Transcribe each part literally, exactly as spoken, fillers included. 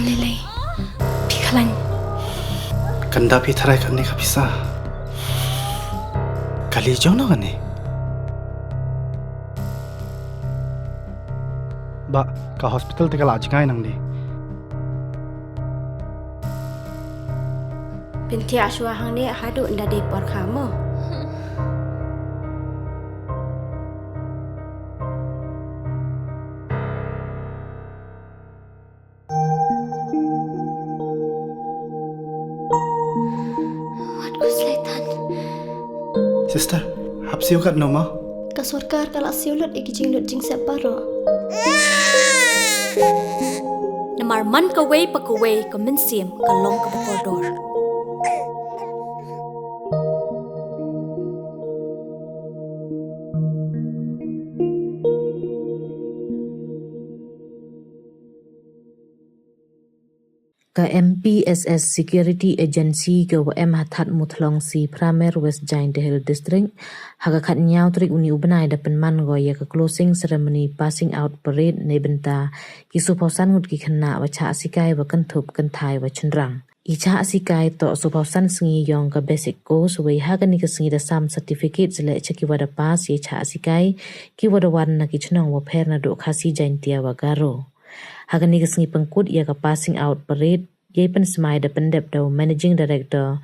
Lele, phi khlañ. Kanda phi tharai kani ka pisa. Kali jong no kani. Ba, ka hospital te ka la jngai nang di. Pynthia shwa hangne haduh nda dei por kha mo. Wat ku slaitan. Sister, hap siu kat no ma? Ka sorkar ka la siu lut i ki jinglut jingsep baroh. Namar man kawei pa kawei ka mynsiem ka long kaba kordor. Ka M P S S Security Agency ka wa em ha Thadmuthlong C Phramer, West Jaintia Hills District, ha ka khatñiaw tarik uni u bnai da pynman ko ya ka closing ceremony passing out parade neibynta ki soophaw san ngut ki khynnah wa chah sikai wa kynthup kynthai wa chynrang. I chah sikai toh soophaw san sngi yong ka basic course, wei ha kani ka sngi da sam certificate sle cha ki wa da pass ya i chah sikai, ki wa da wan na ki chnong wa pher naduh Khasi, Jaintia wa Garo. Ha kani ka sngi pynkut ya ka passing out parade, yei pynsmai da pyndep da u Managing Director,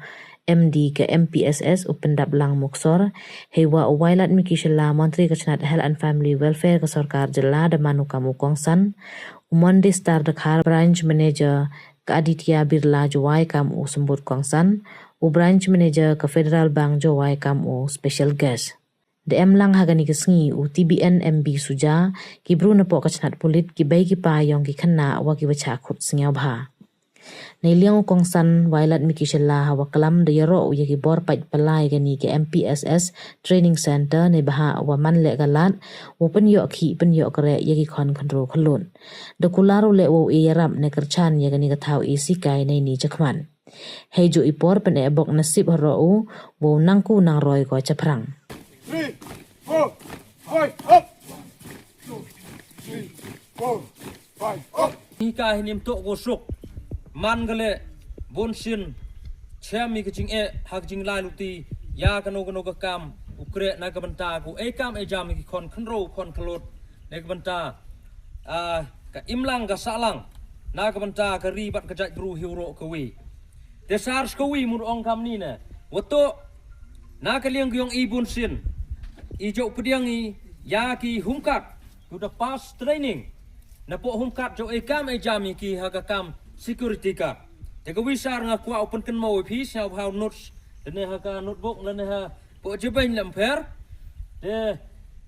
M D ka M P S S, u Pyndaplang Muksor, heiwa u Wailadmiki Shylla, Montri ka chnat Health and Family Welfare ka sorkar jylla da man u kam u kongsan, u Monday Star Dkhar, Branch Manager ka Aditya Birla Jowai kam u symbut kongsan, u Branch Manager ka Federal Bank Jowai kam u special guest. Da em lang ha kani ka sngi u T B N M B Suja, ki bru napoh ka chnat pulit, ki bei ki pa yong ki khynnah wa ki wa chah khut sngewbha. Neiliang u kongsan Wailadmiki Shylla ha wa klam da yaroh u ya ki bor pait palai kani ka M P S S Training Center neibhah wa man leh ka lad wow pynyoh khih pynyoh kreh ya ki khon khynroo khyllood. Da kular u leh wow e yarap ne kyrchan ya kani ka thaw e sikai neini chakhmat. Hei jooh i por pyneh bok nasip haroh u wow nang ku nang roi ko chaphrang. Three, four, five, up. Two, three, four, five, up. Hi ka hi nim tok ko suk. Man ka le bun sien. Chem i ka jingeh ha ka jinglai luti. Ya kano kano ka kam u kreh na ka bynta ko e kam e jam i ki khon khynroo khon khyllood. Na ka bynta, ah, ka imlang ka sahlang na ka bynta ka ri bad ka jaitbru hi waroh kawi. Te sar kawi mut ong kamni ne, wato na ka liang ka yong i bun sien, i jooh pdiang i ya ki home guard, u da pass training napoh home guard, jooh e kam e jam i ki ha ka kam security guard. Te kawi sar nga kwah u pynkynmaw i phi, sngewbha u notes lane ha ka notebook lane ha poh jabeng lem pher. Te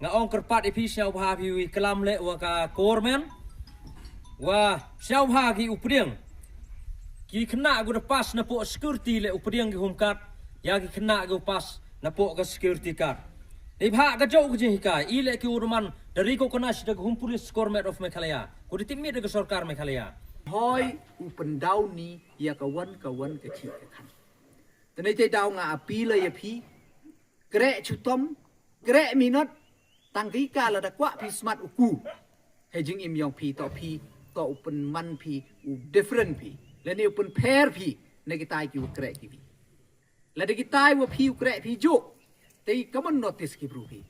nga ong kyrpad i phi, sngewbha phi wi klam leh wa ka government, wa sngewbha ki u pdiang ki khynnah ko da pass napoh security leh u pdiang ki home guard ya ki khynnah ko pass napoh ka security guard. Neibhah ka jooh ka jinghikai i leh ki u da man da recognize da ka Home Police Corps Met of Meghalaya, ko da tipmit da ka sorkar Meghalaya. Hoi u pyndaw ni ya ka wan ka wan ka chih ka khan. Te neite daw nga appeal ya phi, kreh chutom, kreh minot, tang ki ka lada kwah phi smat u ku. Hei jingim yong phi toh phi, toh u pynman phi, u different phi, lane u pynpher phi na kitai ki wa kreh kiwi. Lada kitai wa phi u kreh phi jooh, te ka man notice ki bru phi.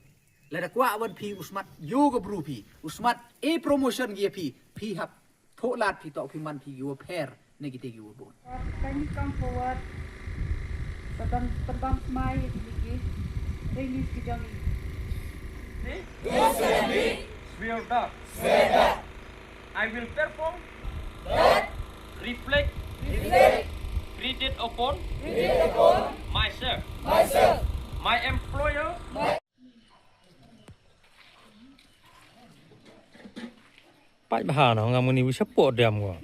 Lada kwah wan phi u smat yoh ka bru phi, u smat e promotion ki ya phi, phi hap thoh lad phi toh phi man phi ki wa pher na kite ki wa bun. Kindly come forward. Pynbam, pynbam smai ya ki ki. Release ki jong i. Yes, sir. Swear that. Swear that. I will perform. That. Reflect. Reflect. Credit upon. Credit upon. Myself. Myself. My employer. My Pait bha no ngam ngani wi support dem ko.